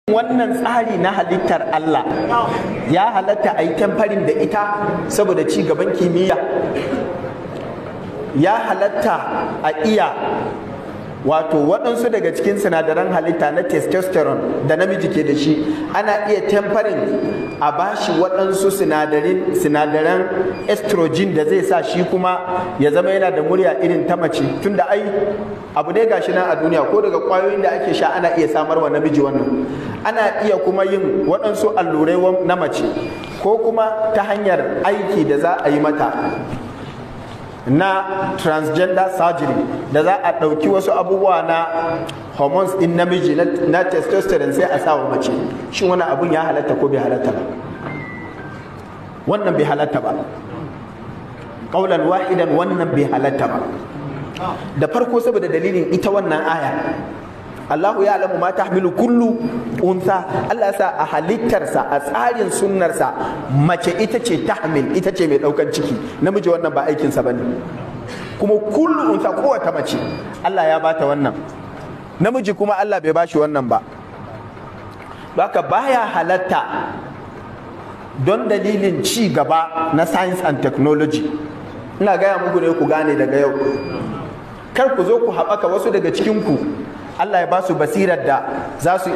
Wannan tsari na halittar Allah ya halatta a yi tampering da ita saboda ci gaban kimiyya? Ya halatta a iya wato waɗansu daga cikin sinadaran halitta na testosterone da namiji ke da shi, ana iya tampering a bashi waɗansu sinadaran estrogen da zai sa shi kuma ya zama yana da murya irin ta mace? Tunda ai abu dai gashi nan a duniya, ko daga ƙwayoyin da ake sha ana iya samarwa namiji wannan, ana iya kuma yin waɗansu allurai na mace, ko kuma ta hanyar aiki da za a yi mata na transgender surgery, da za a ɗauki wasu abubuwa na hormones ɗin namiji na testosterone sai a sawa mace. Shin wani abun ya halatta ko bai halatta ba? Wannan bai halatta ba. Ƙaulan wahidan, wannan bai halatta ba. Da farko, saboda dalilin ita wannan aya, Allahu ya'lamu ma tahmilu kullu unsa. Allah sa a halittarsa, a tsarin sunnarsa, mace ita ce tahmil, ita ce mai daukan ciki. Namiji wannan ba aikinsa bane. Kuma kullu unsa, kowace mace Allah ya bata wannan, namiji kuma Allah bai bashi wannan ba. Haka baya halatta don dalilin ci gaba na science and technology. Ina gaya muku ne ku gane, daga yau kar ku zo ku haɓaka. Wasu daga cikinku Allah ya ba su basirar da za su